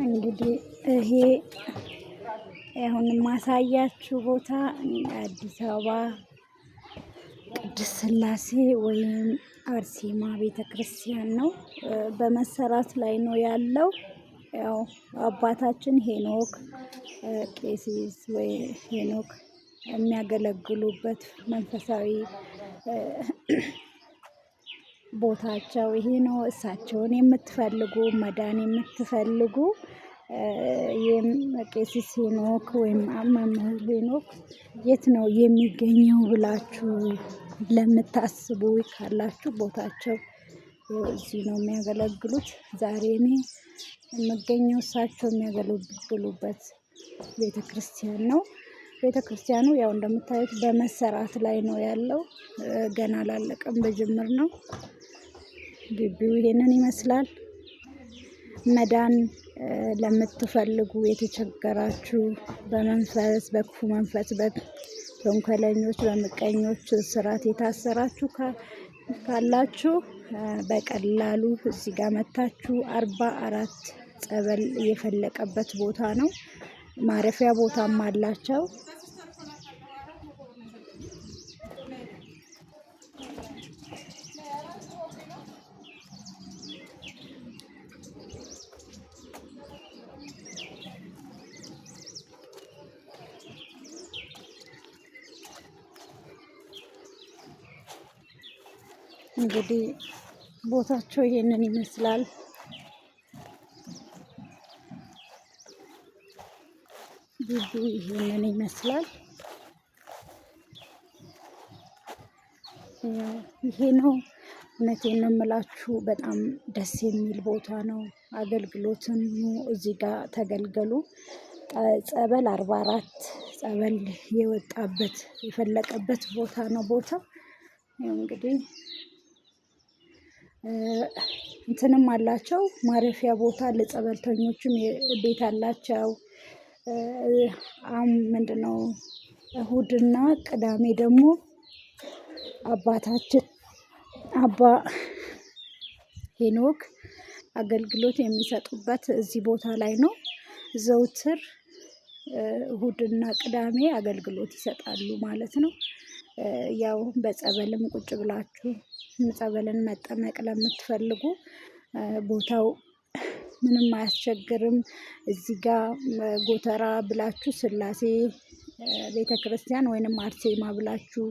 እንግዲህ ይሄ አሁን ማሳያችሁ ቦታ አዲስ አበባ ቅድስት ሥላሴ ወይም አርሴማ ቤተ ክርስቲያን ነው። በመሰራት ላይ ነው ያለው። ያው አባታችን ሄኖክ ቄሲስ ወይ ሄኖክ የሚያገለግሉበት መንፈሳዊ ቦታቸው ይሄ ነው። እሳቸውን የምትፈልጉ መዳን የምትፈልጉ ቄሲስ ሄኖክ ወይም መምህር ሄኖክ የት ነው የሚገኘው ብላችሁ ለምታስቡ ካላችሁ ቦታቸው እዚህ ነው የሚያገለግሉት። ዛሬ እኔ የምገኘው እሳቸው የሚያገለግሉበት ቤተ ክርስቲያን ነው። ቤተ ክርስቲያኑ ያው እንደምታዩት በመሰራት ላይ ነው ያለው። ገና አላለቀም፣ በጅምር ነው። ግቢው ይሄንን ይመስላል። መዳን ለምትፈልጉ የተቸገራችሁ በመንፈስ በክፉ መንፈስ በተንኮለኞች በምቀኞች እስራት የታሰራችሁ ካላችሁ በቀላሉ እዚህ ጋር መታችሁ 44 ጸበል የፈለቀበት ቦታ ነው። ማረፊያ ቦታም አላቸው። እንግዲህ ቦታቸው ይሄንን ይመስላል። ግቢው ይሄንን ይመስላል። ይሄ ነው። እውነቴን ነው የምላችሁ፣ በጣም ደስ የሚል ቦታ ነው። አገልግሎትም እዚህ ጋር ተገልገሉ። ጸበል 44 ጸበል የወጣበት የፈለቀበት ቦታ ነው ቦታው። እንግዲህ እንትንም አላቸው ማረፊያ ቦታ ለጸበልተኞችም ቤት አላቸው። ምንድነው እሁድና ቅዳሜ ደግሞ አባታችን አባ ሄኖክ አገልግሎት የሚሰጡበት እዚህ ቦታ ላይ ነው። ዘውትር እሁድና ቅዳሜ አገልግሎት ይሰጣሉ ማለት ነው። ያው በጸበልም ቁጭ ብላችሁ ጸበልን መጠመቅ ለምትፈልጉ ቦታው ምንም አያስቸግርም። እዚህ ጋ ጎተራ ብላችሁ ስላሴ ቤተ ክርስቲያን ወይንም አርሴማ ብላችሁ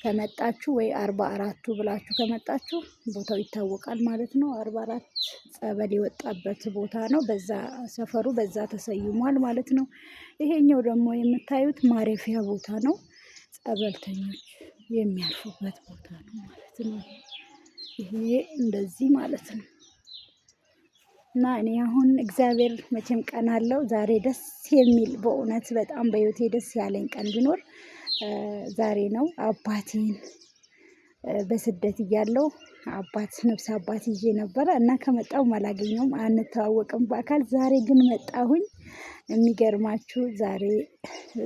ከመጣችሁ ወይ 44ቱ ብላችሁ ከመጣችሁ ቦታው ይታወቃል ማለት ነው። 44 ጸበል የወጣበት ቦታ ነው። በዛ ሰፈሩ በዛ ተሰይሟል ማለት ነው። ይሄኛው ደግሞ የምታዩት ማረፊያ ቦታ ነው። ጸበልተኞች የሚያርፉበት ቦታ ነው ማለት ነው። ይሄ እንደዚህ ማለት ነው። እና እኔ አሁን እግዚአብሔር መቼም ቀን አለው። ዛሬ ደስ የሚል በእውነት በጣም በህይወቴ ደስ ያለኝ ቀን ቢኖር ዛሬ ነው። አባቴን በስደት እያለሁ አባት ነፍስ አባት ይዤ ነበረ እና ከመጣሁ አላገኘውም፣ አንተዋወቅም በአካል። ዛሬ ግን መጣሁኝ። የሚገርማችሁ ዛሬ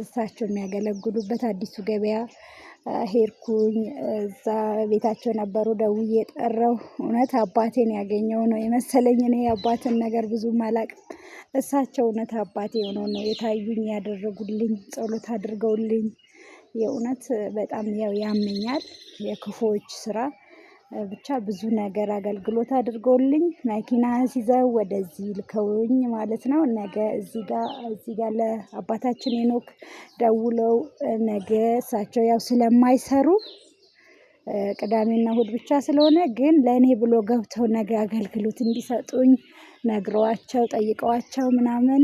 እሳቸው የሚያገለግሉበት አዲሱ ገበያ ሄድኩኝ። እዛ ቤታቸው ነበሩ። ደውዬ ጠራው። እውነት አባቴን ያገኘው ነው የመሰለኝ። እኔ የአባትን ነገር ብዙም አላቅም። እሳቸው እውነት አባቴ ሆነው ነው የታዩኝ፣ ያደረጉልኝ፣ ጸሎት አድርገውልኝ። የእውነት በጣም ያው ያመኛል የክፉዎች ስራ ብቻ ብዙ ነገር አገልግሎት አድርገውልኝ መኪና ሲዘው ወደዚህ ልከውኝ ማለት ነው። ነገ እዚህ ጋር ለአባታችን ሄኖክ ደውለው ነገ እሳቸው ያው ስለማይሰሩ ቅዳሜና እሁድ ብቻ ስለሆነ ግን ለእኔ ብሎ ገብተው ነገ አገልግሎት እንዲሰጡኝ ነግረዋቸው ጠይቀዋቸው ምናምን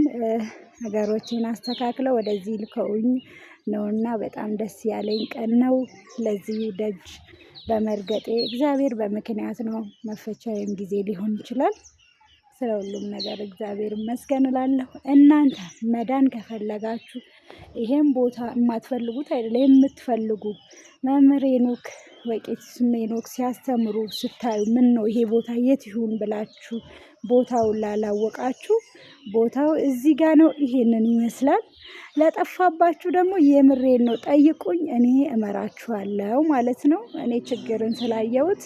ነገሮችን አስተካክለው ወደዚህ ልከውኝ ነውና በጣም ደስ ያለኝ ቀን ነው። ለዚህ ደጅ በመርገጤ እግዚአብሔር በምክንያት ነው። መፈቻዬም ጊዜ ሊሆን ይችላል። ስለ ሁሉም ነገር እግዚአብሔር ይመስገን እላለሁ። እናንተ መዳን ከፈለጋችሁ ይሄን ቦታ የማትፈልጉት አይደለም፣ የምትፈልጉ መምህር ሄኖክ ወይ ቄስ ሄኖክ ሲያስተምሩ ስታዩ ምን ነው ይሄ ቦታ የት ይሁን ብላችሁ ቦታውን ላላወቃችሁ ቦታው እዚህ ጋ ነው። ይሄንን ይመስላል። ለጠፋባችሁ ደግሞ የምሬን ነው ጠይቁኝ፣ እኔ እመራችኋለሁ ማለት ነው። እኔ ችግርን ስላየሁት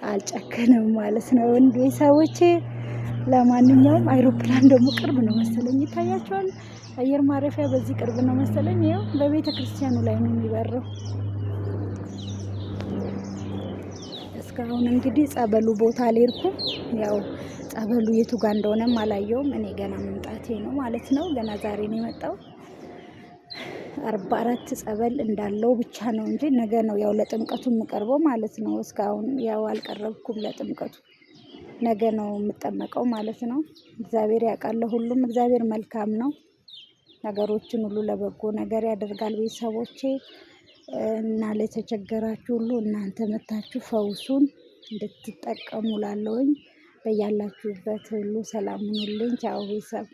አልጨክንም ማለት ነው። እንዴ ሰዎቼ፣ ለማንኛውም አይሮፕላን ደግሞ ቅርብ ነው መሰለኝ፣ ይታያቸዋል። አየር ማረፊያ በዚህ ቅርብ ነው መሰለኝ። ይኸው በቤተ ክርስቲያኑ ላይ ነው የሚበረው። እስካሁን እንግዲህ ጸበሉ ቦታ አልሄድኩም። ያው ጸበሉ የቱ ጋር እንደሆነም አላየውም። እኔ ገና መምጣቴ ነው ማለት ነው። ገና ዛሬ ነው የመጣው። 44 ጸበል እንዳለው ብቻ ነው እንጂ ነገ ነው ያው ለጥምቀቱ የምቀርበው ማለት ነው። እስካሁን ያው አልቀረብኩም ለጥምቀቱ። ነገ ነው የምጠመቀው ማለት ነው። እግዚአብሔር ያውቃል ሁሉም። እግዚአብሔር መልካም ነው። ነገሮችን ሁሉ ለበጎ ነገር ያደርጋል። ቤተሰቦቼ እና ለተቸገራችሁ ሁሉ እናንተ መታችሁ ፈውሱን እንድትጠቀሙ ላለውኝ በያላችሁበት ሁሉ ሰላም ሁኑልኝ። ቻው ቤተሰብ።